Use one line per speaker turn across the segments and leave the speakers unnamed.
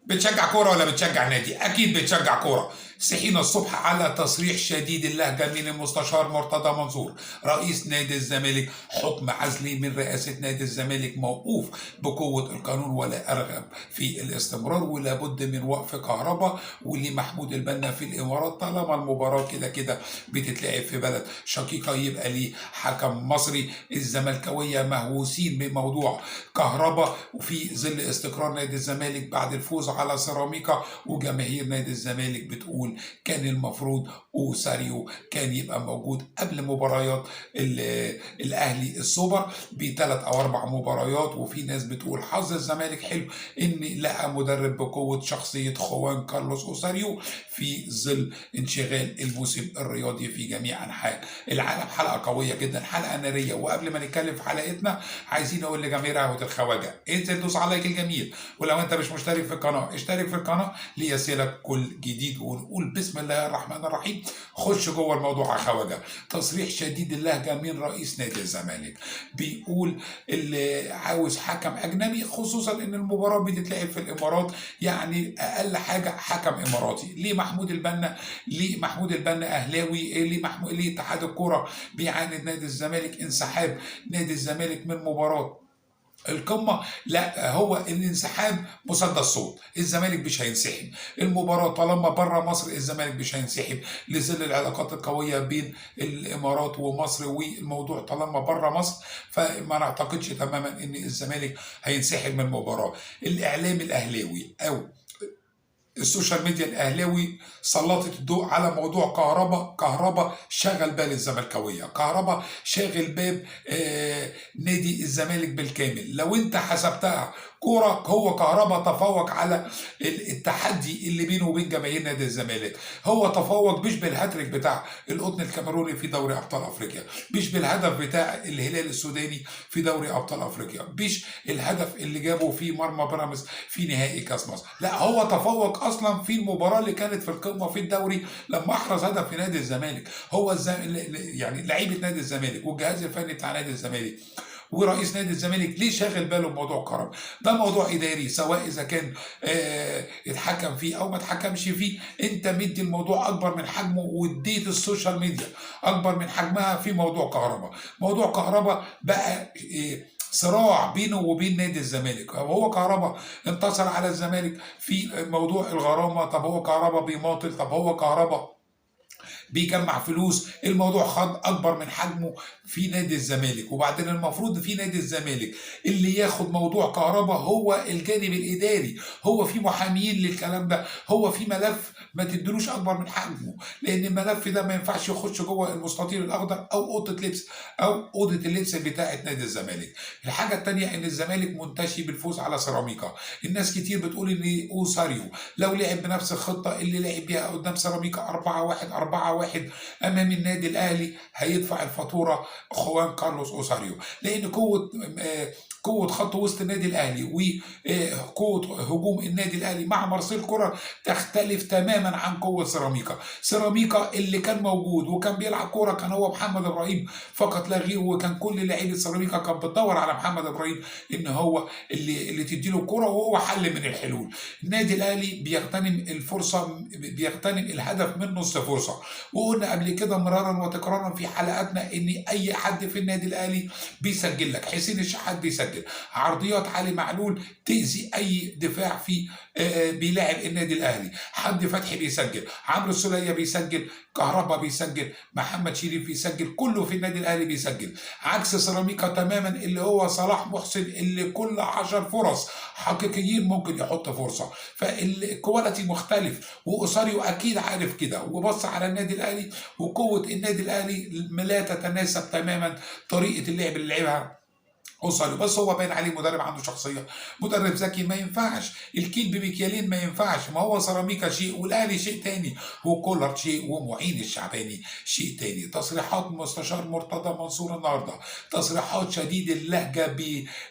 بتشجع كورة ولا بتشجع نادي؟ اكيد بتشجع كوره. صحينا الصبح على تصريح شديد اللهجة من المستشار مرتضى منصور رئيس نادي الزمالك، حكم عزلي من رئاسة نادي الزمالك موقوف بقوة القانون ولا ارغب في الاستمرار، ولا بد من وقف كهرباء ولمحمود البنا في الامارات طالما المباراة كده كده بتتلعب في بلد شقيقه يبقى ليه حكم مصري. الزملكاويه مهووسين بموضوع كهرباء وفي ظل استقرار نادي الزمالك بعد الفوز على سيراميكا، وجماهير نادي الزمالك بتقول كان المفروض اوساريو كان يبقى موجود قبل مباريات الاهلي السوبر بثلاث او اربع مباريات. وفي ناس بتقول حظ الزمالك حلو ان لقى مدرب بقوة شخصية خوان كارلوس اوساريو في ظل انشغال الموسم الرياضي في جميع انحاء العالم. حلقة قوية جدا، حلقة ناريه. وقبل ما نتكلم في حلقتنا عايزين نقول لجماهير قهوة الخواجه انزل دوس على like الجميل، ولو انت مش مشترك في القناة اشترك في القناة ليصلك كل جديد. ونقول بسم الله الرحمن الرحيم. خش جوه الموضوع يا خواجه. تصريح شديد اللهجة من رئيس نادي الزمالك بيقول اللي عاوز حكم اجنبي، خصوصا ان المباراة بتتلعب في الامارات، يعني اقل حاجة حكم اماراتي. ليه محمود البنا؟ ليه محمود البنا اهلاوي؟ ليه محمود؟ ليه اتحاد الكورة بيعاند نادي الزمالك انسحاب نادي الزمالك من مباراة القمه؟ لا، هو الانسحاب مسدس صوت، الزمالك مش هينسحب المباراة طالما بره مصر، الزمالك مش هينسحب لظل العلاقات القوية بين الامارات ومصر، والموضوع طالما بره مصر فما نعتقدش تماما ان الزمالك هينسحب من المباراة. الاعلام الاهلاوي او ال social media الاهلاوي سلطت الضوء على موضوع كهربا. كهربا شغل بال الزملكاويه، كهربا شاغل باب نادي الزمالك بالكامل. لو انت حسبتها كورة، هو كهربا تفوق على التحدي اللي بينه وبين جماهير نادي الزمالك. هو تفوق مش بالهاتريك بتاع القطن الكاميروني في دوري ابطال افريقيا، مش بالهدف بتاع الهلال السوداني في دوري ابطال افريقيا، مش الهدف اللي جابه في مرمى بيراميدز في نهائي كاس مصر، لا هو تفوق اصلا في المباراة اللي كانت في القمه في الدوري لما احرز هدف في نادي الزمالك. هو يعني لعيبة نادي الزمالك والجهاز الفني بتاع نادي الزمالك ورئيس نادي الزمالك ليه شاغل باله بموضوع كهربا؟ ده موضوع اداري، سواء اذا كان اتحكم فيه او ما اتحكمش فيه. انت مدي الموضوع اكبر من حجمه، واديت ال social media اكبر من حجمها في موضوع كهربا. موضوع كهربا بقى صراع بينه وبين نادي الزمالك. هو كهربا انتصر على الزمالك في موضوع الغرامة، طب هو كهربا بيماطل، طب هو كهربا بيجمع فلوس. الموضوع خد اكبر من حجمه في نادي الزمالك. وبعدين المفروض في نادي الزمالك اللي ياخد موضوع كهربا هو الجانب الاداري، هو في محاميين للكلام ده، هو في ملف ما تدلوش اكبر من حجمه، لان الملف ده ما ينفعش يخش جوه المستطيل الاخضر او اوضة لبس او اوضة اللبس بتاعه نادي الزمالك. الحاجة الثانية ان الزمالك منتشي بالفوز على سيراميكا. الناس كتير بتقول ان اوساريو لو لعب بنفس الخطة اللي لعب بيها قدام سيراميكا 4-1 4-1 امام النادي الاهلي هيدفع الفاتورة خوان كارلوس اوساريو، لان قوة خط وسط النادي الاهلي وقوه هجوم النادي الاهلي مع مارسيل كولر تختلف تماما عن قوة سيراميكا. سيراميكا اللي كان موجود وكان بيلعب كورة كان هو محمد ابراهيم فقط لا غير، وكان كل لعيبة سيراميكا كانت بتدور على محمد ابراهيم ان هو اللي تديله الكورة، وهو حل من الحلول. النادي الاهلي بيغتنم الفرصة، بيغتنم الهدف من نص فرصة. وقلنا قبل كده مرارا وتكرارا في حلقاتنا ان اي حد في النادي الاهلي بيسجل لك، حسين الشحات بيسجل، عرضيات علي معلول تأذي اي دفاع في بيلاعب النادي الاهلي، حمدي فتحي بيسجل، عمرو السوليه بيسجل، كهربا بيسجل، محمد شريف بيسجل، كله في النادي الاهلي بيسجل. عكس سيراميكا تماما اللي هو صلاح محسن اللي كل 10 فرص حقيقيين ممكن يحط فرصة، فال quality مختلف. واوساريو اكيد عارف كده وبص على النادي الاهلي، وقوه النادي الاهلي لا تتناسب تماما طريقه اللعب اللي لعبها اوساريو. بس هو باين عليه مدرب عنده شخصية، مدرب ذكي. ما ينفعش الكيل بمكيالين، ما ينفعش. ما هو سيراميكا شيء والاهلي شيء تاني، وكولر شيء ومعين الشعباني شيء تاني. تصريحات مستشار مرتضى منصور النهارده تصريحات شديد اللهجة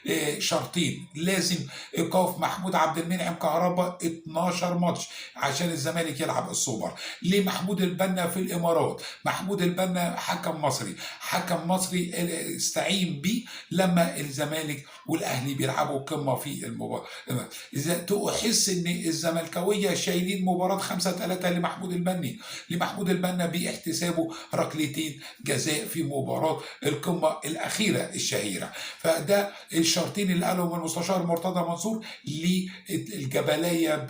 بشرطين: لازم ايقاف محمود عبد المنعم كهربا 12 ماتش عشان الزمالك يلعب السوبر. ليه محمود البنا في الامارات؟ محمود البنا حكم مصري، حكم مصري استعين بيه لما الزمالك والاهلي بيلعبوا قمة في المباراة. اذا تحس ان الزملكاويه شايلين مباراة 5-3 لمحمود البني، لمحمود البنا باحتسابه ركلتين جزاء في مباراة القمه الاخيرة الشهيرة. فده الشرطين اللي قالهم المستشار مرتضى منصور للجبليه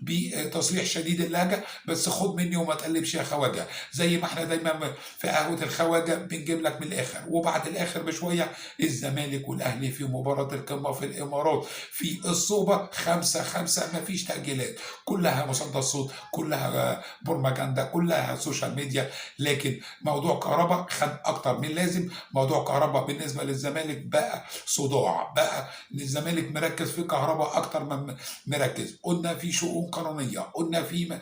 بتصريح شديد اللهجة، بس خد مني وما تقلبش يا خواجه، زي ما احنا دايما في قهوة الخواجه بنجيب لك من الاخر. وبعد الاخر بشوية الزمالك والاهلي في مباراة القمه في الامارات في الصوبه 5-5، مفيش تاجيلات، كلها مصدى الصوت، كلها بروباجندا، كلها social media. لكن موضوع كهربا خد اكتر من لازم. موضوع كهربا بالنسبة للزمالك بقى صداع، بقى الزمالك مركز في كهربا اكتر من مركز. قلنا في شؤون قانونية، قلنا في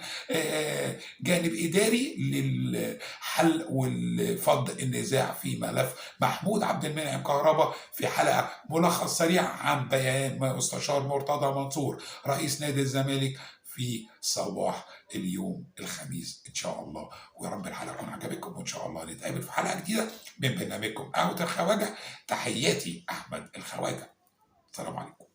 جانب اداري للحل والفض النزاع في ملف محمود عبد المنعم كهربا. في حلقة ملخص سريع عن بيان مستشار مرتضى منصور رئيس نادي الزمالك في صباح اليوم الخميس ان شاء الله. ويا رب الحلقة تكون عجبتكم، وان شاء الله نتقابل في حلقة جديدة من برنامجكم قهوة الخواجه. تحياتي احمد الخواجه، السلام عليكم.